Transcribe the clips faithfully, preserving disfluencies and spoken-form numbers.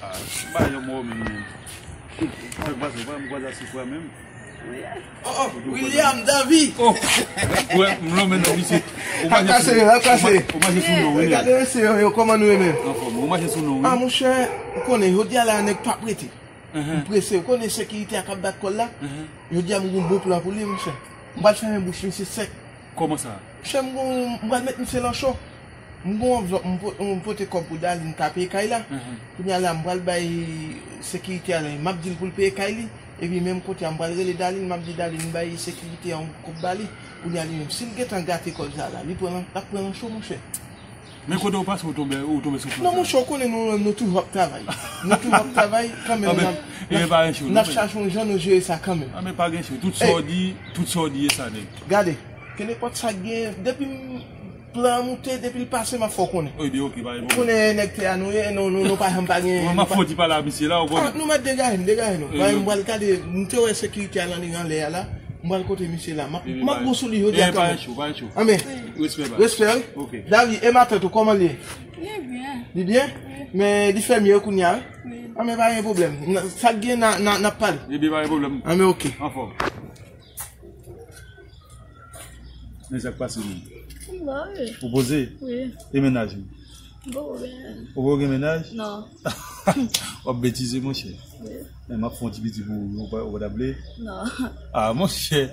Ah, m pa janm wè w menm, menm. Sa k pase, ou pa janm kwaze ak Sifra menm? Oh, oh, William Davy! Oh! Wè, m lonmen nan misye. Ou mache sou, ou ma-, ou mache sou non, wi. Gade mesye yo, yo, kòman nou ye menm? Anfòm, ou mache sou non, wi. Ah, monchè, ou konnen, jodi a la, nèg p ap rete. M prese, ou konnen sekirite a k ap bat kò l la? Jodi a, m gen yon bon plan pou li, monchè. M pral fèmen bouch misye sèk. Kòman sa? Monchè, m gon, m pral met misye nan cho. M gon anvlòp, m po-, m pote kòb pou Darline ka peye kay la. Kounye a la, m pral bay sekirite a, m ap di l pou l peye kay li. Epi menm kote a, m pral rele Darline, m ap di Darline bay sekirite a yon kòb ba li. Kounye a li menm, si l gentan gate kòb sa la, li pran, l ap pran nan cho, monchè. Men kote w pase, ou tonbe, ou tonbe sou plan sa? Non, monchè, ou konnen nou, nou toujou ap travay. Nou toujou ap travay, kanmenm, n ap, n ap chache yon jan nou jere sa kanmenm. Ah, men pa gen cho. Tout sa w di, tout sa w di, e sa, nèg. Gade, ke nenpòt sa k gen, depi m, plan an moute, depi l pase, m ap fè w konnen. Ebyen, ok, pa gen pwoblèm. Ou konnen nèg tè a nou ye, nou, nou, nou pa janm pa gen. Mwen, m ap fè w ti pale a misye la, ou konnen. Ah, nou mèt degaje n, degaje nou. Ebyen, m pral gade, m te wè sekirite a nan li anlè a la. M pral kote misye la. M ap, m ap gou sou li jodi a kanmenm. Pa gen cho, pa gen cho. Anben. Respè, baz. Respè, wi. Ok. Davi, e matant ou, kòman li ye? Li byen. Li byen? Wi. Men li fè mye kounye a, wi. Wi. Anben, pa gen pwoblèm. Sa k gen, n a, n a, n ap pale. Ebyen, pa gen pwoblèm. Anben, ok. Anfòm. Men sa k pase menm? M la, wi. Ou poze? Wi. E mennaj ou? Bon, ben. Ou poko gen mennaj? Non. W ap betize, monchè. Wi. Men m ap fè yon ti piti pou ou, ou pa, ou pa t ap vle? Non. Ah, monchè,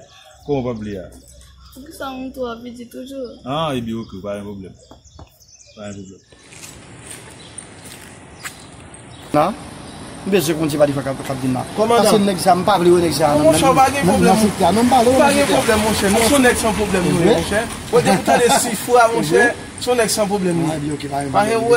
kòman w pa vle a? Poukisa moun twò piti toujou? Ah, ebyen, ok, pa gen pwoblèm. Pa gen pwoblèm. La, m bezwen konn se pa defwa k ap, k ap vin la. Kòmandan. Pase nèg sa, m pa vle wè nèg sa. Non, monchè, pa gen pwoblèm. Non, m pa vle wè nèg sa. Pa gen pwoblèm, monchè. Nou se yon nèg san pwoblèm, nou ye, monchè. Kote ou tande Sifra, monchè, se yon nèg san pwoblèm, nou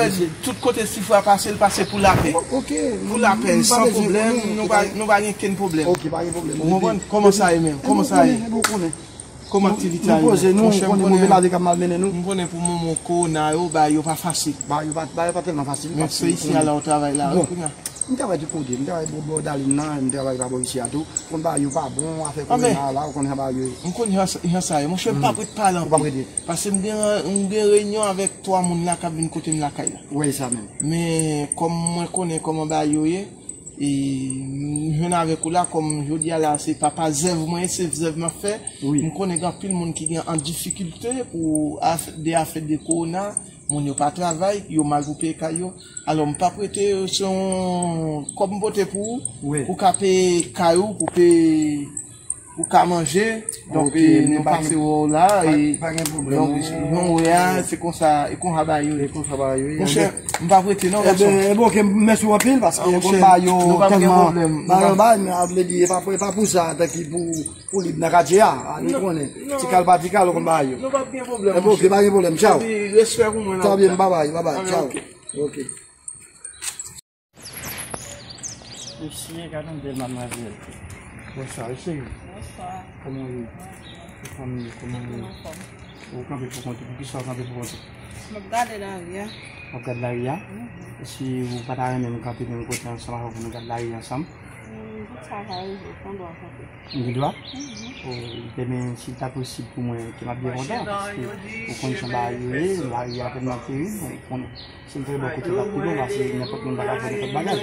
ye. Tout kote Sifra pase, l pase pou lapè. Pou lapè, san pwoblèm, nou pa, nou pa gen kenn pwoblèm. Ok, pa gen pwoblèm. Ou konprann? Kòman sa ye menm? Kòman sa ye? Kòman aktivite a ye? Nou poze, nou konnen move lavi k ap malmennen nou. M konnen pou moman kowona yo, bagay yo pa fasil. Bagay yo pa, bagay yo pa tèlman fasil. Men se isi a la ou travay la, wi, kounye a. M travay tout kote. M travay bò, bò Darline nan, m travay pa bò isi a tou. Konn bagay yo pa bon, afè kowona la, ou konnen jan bagay yo ye. M konn jan, jan sa ye. Monchè, m p ap ret pale anpil. Ou p ap rete. Paske m gen, m gen reyinyon avèk twa moun la k ap vin kote m lakay la. Wi, sa menm. Men kòm mwen konnen kòman bagay yo ye, e m jwenn avèk ou la, kòm jodi a la, se papa zèv mwen ye, se zèv m ap fè. Wi. M konnen gen anpil moun ki gen an difikilte pou af-, de afè de kowona, moun yo pa travay, yo mal pou peye kay yo. Alò, m p ap rete, se yon kòb m pote pou ou, wi, pou ka peye kay ou, pou peye, pou ka manje. Donk, e, nou pase wè w la, e, pa gen pwoblèm, donk, jan w wè a, se konsa, e konsa bagay yo ye. E konsa bagay yo ye. Monchè, m p ap rete non, gason. Ebyen, ebyen, ok, mèsi w anpil, paske konn bagay yo tèlman, bagay yo bay, men a vle di, e pa, e pa pou sa, tanki pou, pou lib nan katye a, a, nou konnen. Ti kal pa ti kal, ou konn bagay yo. Nou p ap gen pwoblèm, monchè. Ebyen, ok, pa gen pwoblèm, tchaw. Epi, respè pou mwen la. Trè byen, babay, babay, tchaw. Ok. Mesye, gade yon bèl madmwazèl. Bonswa, wi, cheri. Bonswa. Kòman w ye? Ou fanmi, kòman w ye? Tout anfòm. Ou kanpe pou kont ou. Poukisa w kanpe pou kont ou? M ap gade lari a. W ap gade lari a? Mhm. Èske ou pa ta renmen m kanpe menm kote ansanm avè w pou nou gade lari a ansanm? Wi, tout sa ka rive, ou gen dwa kanpe. M gen dwa? Mhm. O, demen, si l ta posib pou mwen, ke m ap byen kontan, paske ou konn jan bagay yo ye, lari a tèlman terib, ou konnen. Si m fè bò kote l ap pi bon, paske nenpòt moun pa ka fè nenpòt bagay.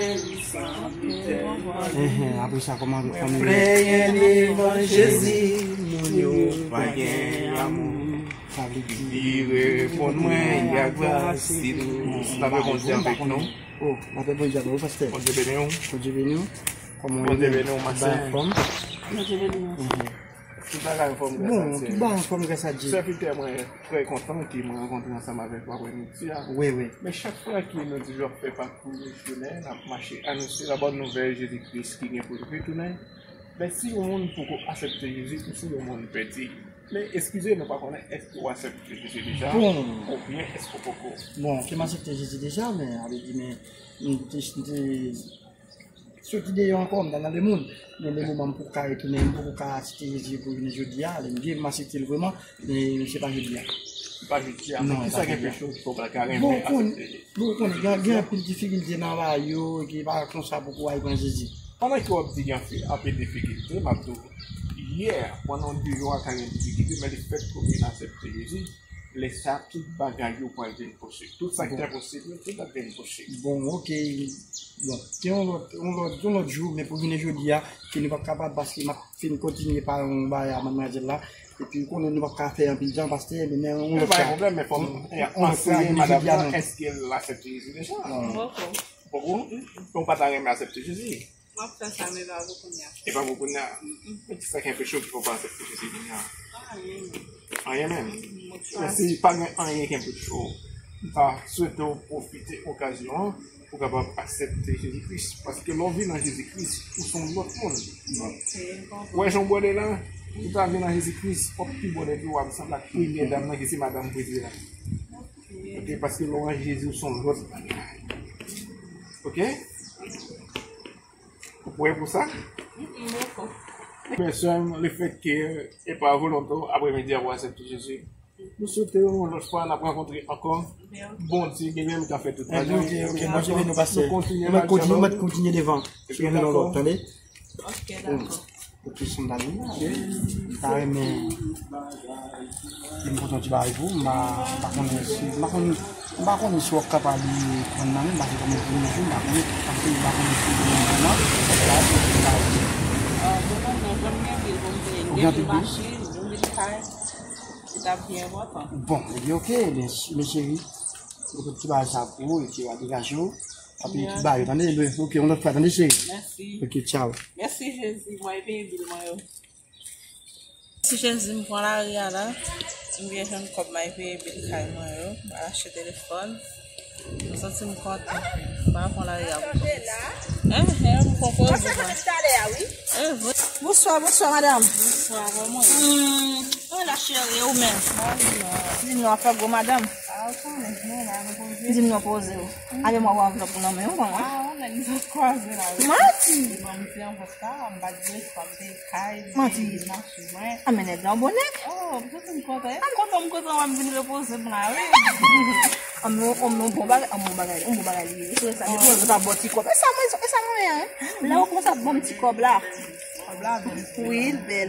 Enhen, apre sa, kòman avèk fanmi yo? Sa vle di, vire, reponn mwen, y a gras, si nou, si n ap reponn avèk nou. O, n ap reponn avèk nou, pastè. Bondye beni w. Bondye beni w. Kòman w ye? Bondye beni w, ma sè. Ou anfòm? Bondye beni w. Tout bagay anfòm, grasa Dye. Bon, tout bagay anfòm, grasa Dye. Sèvitè mwen trè kontan ke mwen rankontre ansanm avèk ou aprè midi a. Wi, wi. Men chak fwa ke nou toujou ap fè pakou misyonè, n ap mache anonse labòn nouvèl Jezi Kris ki gen pou l retounen. Men si yon moun poko aksepte Jezi, ou se yon moun pèdi. Men eskize, nou pa konnen èske w aksepte Jezi deja, oubyen èske w poko. Bon, ke m aksepte Jezi deja, men, sa vle di, men, m te, m te soti deyò ankò, m t al nan lemonn. Men lemoman m poko ka retounen, m poko ka aksepte Jezi pou jounen jodi a. Lè m vye, m aksepte l vrèman, men se pa jodi a. Se pa jodi a. Non, men kisa ki anpeche w ki fè w pa ka renmen aksepte Jezi? Bon, ou konnen, gen, gen anpil difikilte nan bagay yo, ki pa konsa pou kou al pran Jezi. Pandan ke w ap di gen anpil, anpil difikilte, m ap di w, yè, pandan w di yo a ka gen difikilte, men lefètke w vin aksepte Jezi, Lè sa, tout bagay yo pral vin posib. Tout sa ki te enposib yo, tout ap vin posib. Bon, ok. Bon, se yon lòt, yon lòt, yon lòt jou, men pou jounen jodi a, ke nou p ap kapab, paske m ap fin kontinye pale yon bagay a madmwazèl la. Epi, ou konnen nou p ap ka fè anpil tan, pastè, men yon lòt ka. Pa gen pwoblèm, men fò m anseye madanm nan, èske l aksepte Jezi deja? Poko. Poko? Donk, ou pa ta renmen aksepte Jezi? M ap fè sa, men pa pou kounye a. E pa pou kounye a? Men kisa ki anpeche w ki fè w pa aksepte Jezi kounye a? Anyen menm. Anyen menm? Men si pa gen anyen ki anpeche w, m ta swete w pwofite okazyon an pou w kapab aksepte Jezi Kris. Paske lè w vin nan Jezi Kris, ou se yon lòt moun. Ou wè jan w bwòde la? Si w ta vin nan Jezi Kris, w ap pi bwòde ke w ap sanble ak premyè dam nan ki se madanm prezidan. Ok, paske lè w nan Jezi, ou se yon lòt bagay. Ok? Ou prè pou sa? Mèsi, lefètke e pa volonte w, apremidi a w aksepte Jezi. Nou swete yon lòt fwa n ap rankontre ankò. Bondye genyen, li ka fè tout bagay. Ok, ok, Bondye beni w, pastè. Nou kontinye, nou kontinye devan. Epi nou lòt, tande? Ok, dakò. Epi sandal li, ok. M ta renmen, m pote yon ti bagay pou ou, m pa, m pa konnen si, m pa konnen, m pa konnen si w ap ka pale pran nan men, paske kòm se premye jou, m pa konnen, paske m pa konnen si ou gen nan, ou gen anpil bil? Ou gen anpil bil? Machin, yon bil kay, se t ap byen enpòtan. Bon, ebyen, ok, men, men cheri, m pote ti bagay sa pou ou, epi w a degaje w. Epi ti bagay, tande, ok, yon lòt fwa, tande, cheri. Mèsi. Ok, tchaw. Mèsi, Jezi, mwen peye bil mwen yo. Si Jezi, m pran lari a la, m byen jwenn kòb m al peye bil kay mwen yo, m al achte telefòn. M santi m kontan. M pa pran lari a pou kòb. Enhen, m konpoze mwen. Enhen. Bonswa, bonswa, madanm. Bonswa, kòman w ye? Hmm, mwen la, cheri, e ou menm? Di m non, afè gwo madanm. Di m non, poze w. Avè mwen, ou anvlòp ou nan men w, kòman? Manti! Manti. A, men nèg la, yon bon nèg. Oh, m santi m kontan. A, m kontan, m kontan, m vin repoze m la, wi. A, men yon bon bagay, yon bon bagay, yon bon bagay li ye. Se sa, depi w pa bò ti kòb. E sa mwen, e sa mwen, hein? Lè ou konsa ban m ti kòb la. Wi, l bèl.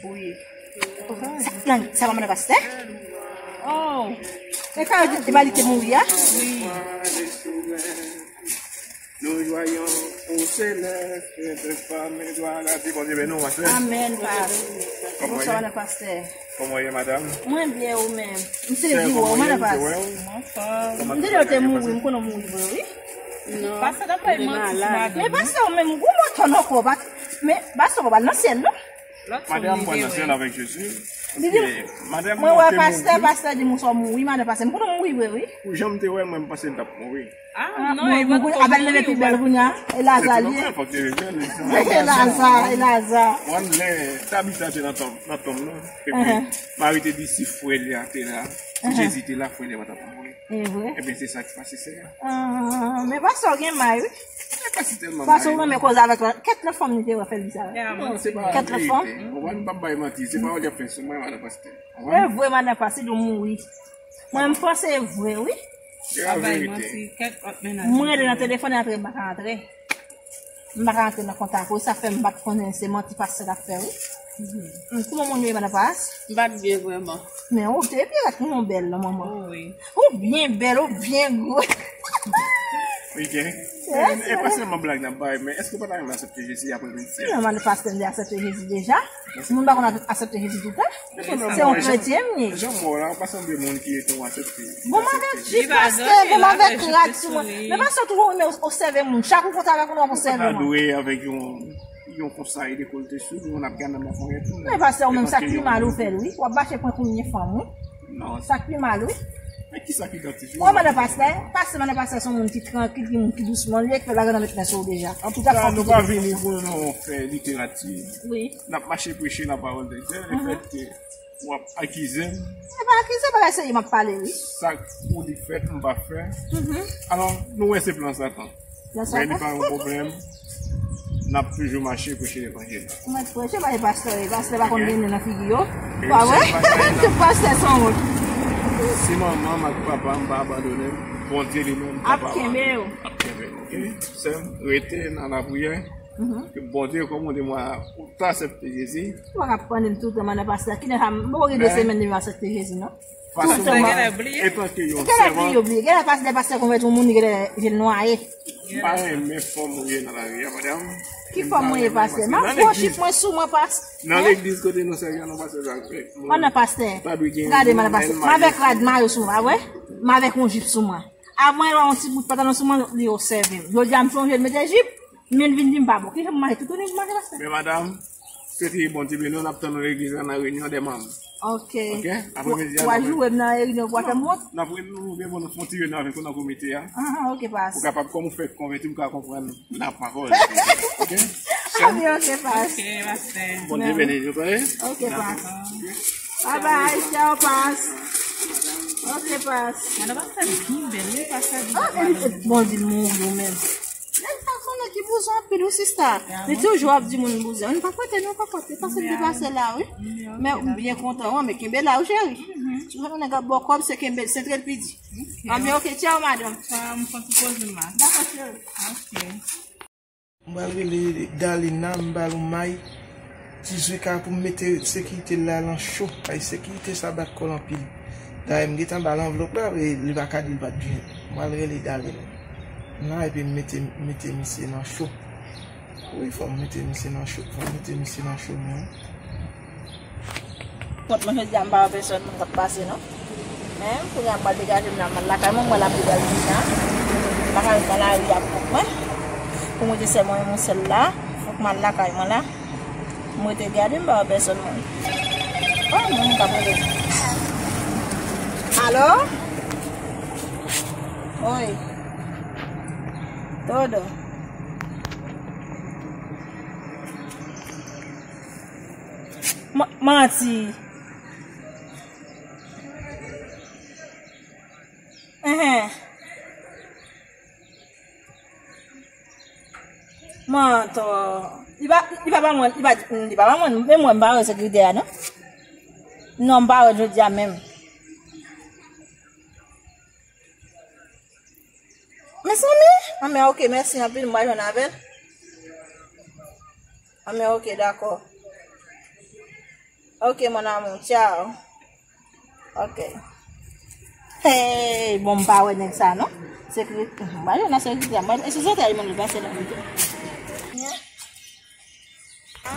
Wi. Sa, nan, sa pa madan pastè? Oh. E ka, e pa li te mouri a? Wi. Nous voyons au céleste de femme et gloire à Dieu. Bondye beni w, ma sè. Amèn, pa. Bonswa, madan pastè. Kòman w ye, madanm? Mwen byen, ou menm? M te di w, madan pastè. Mwen fò. M te di w te mouri, m konnen w mouri vre, wi. Non. Pastè t ap bay manti sou madanm. Men pastè, ou menm, ou mòtò nan kò w, pa, men pastè, ou pa nan syèl, non? Madanm mwen nan syèl avèk Jezi. Li di, mwen wè pastè, pastè di m ou sò mouri, madan pastè. M konnen w mouri vre, wi. Pou jan m te wè, mwen, m panse m t ap mouri. Ah, non, e pa twò mouri, apèl leve pi bèl kounye a. E Laza li ye. E Laza, e Laza. Mwen, lè Tabita te nan tonm, nan tonm nan, epi Mari te di si frè li a te la, si Jezi te la, frè li a pa t ap mouri. E vre? Ebyen, se sa k pase, Seyè. Ah, men pastè w gen may, wi. Pastè w renmen koze avèk lòt. Kèt lòt fanm li te wè fè l di sa. Non, se pa verite. Ou wè, m p ap bay manti. Se pawòl y ap fè sou mwen, madan pastè. E vre, madan pastè, di w mouri. Mwen, m panse e vre, wi. Se la verite. Mwen rele nan telefòn, antre, m pa ka antre. M pa ka antre nan kontak ou, sa fè m pa t konnen se manti pastè t ap fè, wi. Kouman moun yo ye, madan pastè? M pa t byen vrèman. Men ou te byen, ou bèl, non, manman. Ou byen bèl, ou byen gwo. Wi, gen. E pa sèlman blag n ap bay, men èske w pa ta renmen aksepte Jezi apre benediksyon? Non, madan pastè, m te aksepte Jezi deja. Moun pa konn aksepte Jezi toutan. Se yon kretyen m ye. Jan m wè w la, ou pa sanble moun ki te aksepte. Bon, m avèk jis pastè, bon, m avèk rad sou mwen. Men pastè toujou renmen obsève moun. Chak ou kontre avèk moun, w ap obsève moun. Ou pa dwe avèk yon, yon konsa e dekolte sou nou, n ap gade nan mafonyèt tou. Men pastè, ou menm sa k pi mal ou fè l, wi. W ap mache pran kounye fanm, wi. Non. Sa k pi mal, wi. Men kisa ki gratis? Ou wè madan pastè, pastè, madan pastè se yon moun ki trankil, ki moun ki dousman, li fè bagay nan met men sou ou deja. Antouka, nou pa vini pou nou fè literati. Wi. N ap mache preche lapawòl de Dye, lefètke w ap akize m. Se pa akize, bagay serye m ap pale, wi. Sa ou di fèt, m pa fè. Alò, nou wè se plan Satan. Men li pa yon pwoblèm. N ap toujou mache preche levanjil la. Mwen preche, pa e pastè, e pastè pa konn mennen nan figi yo. Pa vre? Tout pastè sanwont. Si manman m ak papa m pa abandone m, Bondye li menm ap kenbe yo. Ap kenbe m, ok? Sè m, rete nan lapriyè. Ke Bondye kòmande mwen, ou ta aksepte Jezi. Ou pa ka pandan m toutan, madan pastè. Kilè sa, m poko gen de semèn depi m aksepte Jezi, non. Tout tan. Pastè genlè bliye. E paske yo sèvan. Genlè bliye, yo bliye. Genlè pastè, pastè konvèti yon moun, genlè je l nwaye. M pa renmen fòm ou ye nan lari a, madanm. Ki fòm mwen ye, pastè? M ap gwo jip mwen sou mwen, pastè. Nan legliz kote nou sèvi a, nou pastè sa fè. An nan pastè. Gade m nan pastè. M avèk rad mayo sou mwen, pa vre? M avèk yon jip sou mwen. Apre yon ti bout pantalon sou mwen, li obsève m. Jodi a m sonje l mete jip, men l vin di m pa bon. Kijan m mache toutouni m mache pastè? Men madanm, ke Bondye beni w, n ap tann ou legliz la nan reyinyon dè manm. Ok. Ok? Apremidi a, w a joure m nan reyinyon pou w a fè m wont? N ap reyinyon, nou gen pou nou fè yon ti reyinyon avèk ou nan komite a. Ah, ok, pas. Ou kapab, kòm ou fèk konvèti, ou ka konprann n ap pawòl. Ok? Ah, ok, pas. Ok, pastè. Bondye beni nou, tande? Ok, pas. Bye bye, ciao, pas. Ok, pas. Madan pastè li byen bèl, wi, pastè. Ah, e li, bon, di l moun yo menm. Nèg pa konnen ki bouzwen anpil, wi, sista. Li toujou ap di moun bouzwen. Li pa kote, non, pa kote. Pase m te pase la, wi. Men m byen kontan, wi, men kenbe la, wi, cheri. Si w wè nèg ap ba w kòb, se kenbe l, se trepidi. Anben, ok, ciao, madanm. Ciao, m fè ti poze m la. Dakò, cheri. Ok. M pral rele Darline la, m ba l yon may. Ti zwe ka pou m mete sekirite l la nan cho. Ay, sekirite sa bat kò l anpil. Dayè, m gentan ba l anvlòp la, e li pa ka di l pa t jwenn. M pral rele Darline. Nan, epi m mete, mete misye nan cho. Wi, fò m mete misye nan cho, fò m mete misye nan cho, mwen. Kont mwen jodi a, m pa wè pèsòn moun k ap pase, non. Men, kounye a, m pral degaje m la, m al lakay mwen, m wè l ap degaje m la. M pa ka ret nan lari a pou kont mwen. Pou mwen te sèlman yon sèl la, fòk m al lakay mwen la. M rete gade, m pa wè pèsòn moun. Oh, moun k ap rele. Alo? Wi. Todo. Ma-, manti. Enhen. Manto. Li pa, li pa ba mwen, li pa, li pa ba mwen, men mwen m pa wè sekirite a, non. Non, m pa wè jodi a menm. Mezanmi, anben, ok, mèsi anpil, m pral jwenn avè l. Anben, ok, dakò. Ok, mon amour, ciao. Ok. Hey, bon, m pa wè nèg sa, non. Sekirite, m pa jwenn nan sekirite a. Mwen, e sou zòtèy mwen li pase la.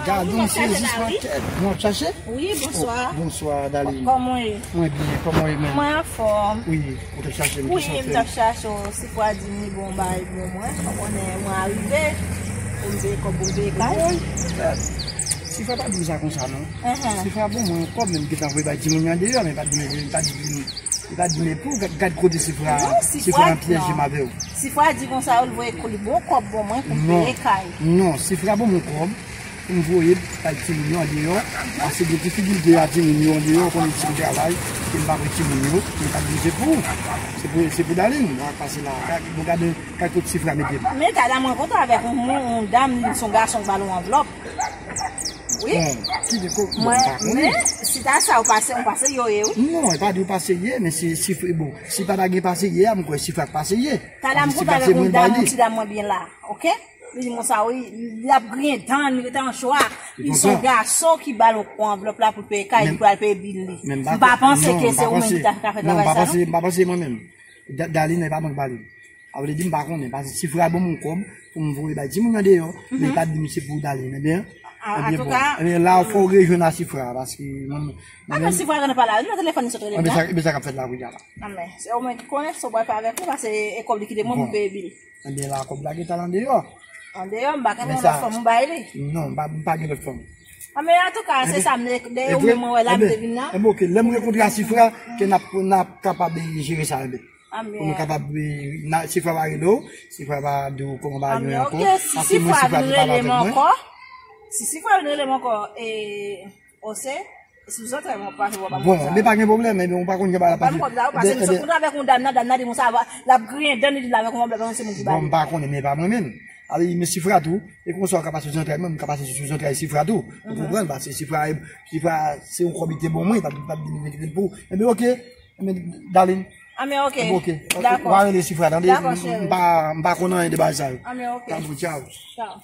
Gad yon sezi sou tèt. Mwen ap chache? Wi, bonswa. Oh, bonswa, Darline. Kòman w ye? Mwen byen, kòman w ye menm? Mwen anfòm. Wi, ou t ap chache m. Wi, m t ap chache w. Sifra di m li gon bagay pou mwen. Ou konnen mwen arive. Pou m peye kòb pou m peye kay. Woy, Sifra pa di m sa konsa, non. Sifra bon mwen yon kòb, men m gentan voye bay timoun yo andeyò, men pa di m, pa di m. Li pa di, men pou gad, gad kote Sifra, Sifra ap pyeje m avè w. Sifra di konsa, yo, l voye kou li bon kòb bon mwen pou m peye kay. Non, Sifra ban m yon kòb pou m voye bay timoun yo andeyò. Paske gen ti figi l te a timoun yo andeyò, konnen ti travay, ke m pa voye timoun yo, men pa di se pou, se pou, se pou Darline, m ap pase la. Gad, bon, gade, gad kote Sifra mete m. Men gad la, mwen kontan avèk yon moun, yon dam, li se yon gason k ba l yon anvlòp. Wi. Bon, ki de ko-, bon, mwen, m pa konnen. Men, si ta sa, ou pase, ou pase yo ye, wi. Non, e pa di ou pase ye, men si, si, bon, si pa ta gen pase ye a, m kwè Sifra k pase ye. Talè m kontan avèk yon dam, yon ti dam mwen byen la, ok? Li di m konsa, wi, l ap griyen dan, li rete an cho a. Li se yon gason ki ba l yon anvlòp la pou l peye kay, li pral peye bil li. M pa panse ke se ou menm ki ta ka fè travay sa, non. M pa panse, m pa panse mwen menm. Da-, Darline, e pa mwen k ba li. A vle di m pa konnen, paske Sifra ban m yon kòb pou m voye bay timoun yo andeyò, men li pa di m se pou Darline, ebyen, ebyen bon. Ebyen la, fò w rejwenn a Sifra, paske mwen, mwen menm. Sifra gentan pale avè m nan telefòn, li sot rele m la. Ebyen sa k ap fèt la kounye a la. Anben, se ou menm ki konnen, se ou pral fè avèk li, paske e kòb li kite mwen pou m peye bil. Ebyen la, kòb la gentan andeyò. Andeyò, m pa gen lòt fanm ou bay li? Non, m pa, m pa gen lòt fanm. Anben, antouka, se sa, m, de ou menm mwen wè la, m te vin la. Ebyen, ok, lè m rankontre a Sifra, ke n ap, n ap kapab jere sa, ebyen. Pou nou kapab, eh, na-, Sifra pa rele w, Sifra pa di w kòman bagay yo ye ankò. Paske mwen, Sifra vin rele m ankò. Si Sifra vin rele m ankò, eh, Ose, si w sot mwen pa fè w pa bon, men pa gen pwoblèm, men ou pa konn ki bagay la pase. Paske m sot kontre avèk yon dam nan, dam nan di m sa, l ap griyen dan, li di l avèk yon pwoblèm, se moun ki ba li. Bon, m pa konnen, men pa mwen menm. Ale, men Sifra tou, e konsa w ka pase sou zantray mwen, m ka pase sou zantray Sifra tou. Ou konprann, paske Sifra, Sifra, se yon kòb li te ban mwen, pa, pa, pa, pou. Ebyen, ok. Ebyen, Darline. Anben, ok. Ebyen, ok. Dakò. W a rele Sifra, tande? Dakò, cheri. M pa, m pa konn anyen de bagay sa yo. Anben, ok. Tanpri, tchaw. Tchaw.